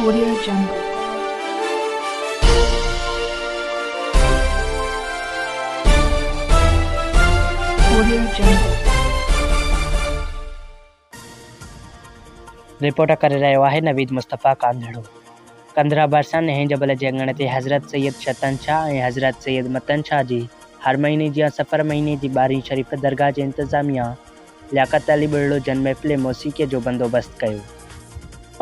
Audio Jungle. Audio Jungle. Report ڪري رهيو آهي نويد مصطفيٰ ڪانڌڙو. ڪنڌرا ڀرسان نئين جبل جي اڱڻ تي حضرت سيد شتن شاهه ۽ حضرت سيد متن شاهه جي هر مهيني جيان صفر مهيني جي ٻارهين شريف درگاهه جي انتظاميا لياقت علي ٻرڙو جن محفل موسيقيء جو بندوبست ڪيو.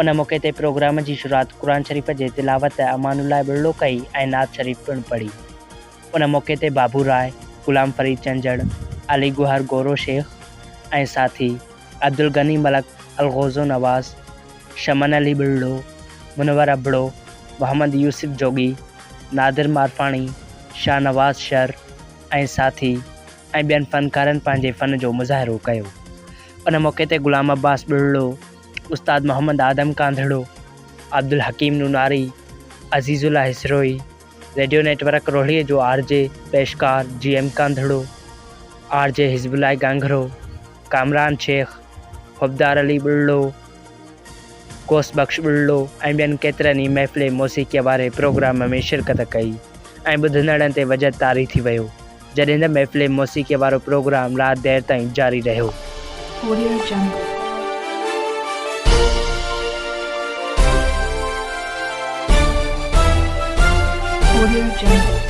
ان موقعي تي پروگرام جي شروعات قرآن شريف جي تلاوت امان الله ٻرڙو ڪئي ۽ نعت شريف پڻ پڙهي. ان موقعي تي بابو راء، غلام فريد چنجڙ، علي گوهر گورو شيخ ۽ ساٿي، عبدالغني ملڪ الغوزو نواز، شمن علي ٻرڙو، منور ابڙو، محمد يوسف جوڳي، نادر مارفاڻي، شاهنواز شر ۽ ساٿي ۽ ٻين فنڪارن پنهنجي فن جو مظاهرو ڪيو. ان موقعي تي غلام عباس ٻرڙو، استاد محمد آدم ڪانڌڙو، عبدالحڪيم نوناري، عزيز الله هسروئي، ريڊيو نيٽ ورڪ روهڙيء جو آر جي پيشڪار G M Kandhro, R J Hizb Allah Ghanghro, Kamran Shaikh, Hubbdar Ali Burro, Ghaus Bakhsh Burro ۽ ٻين ڪيترن ئي محفل موسيقيء واري پروگرام ۾ شرڪت ڪئي ۽ ٻڌندڙن تي وجد طاري ٿي ويو. جڏهن ته محفل موسيقيء وارو پروگرام رات دير تائين جاري رهيو. Audio Jungle. Audio Jungle.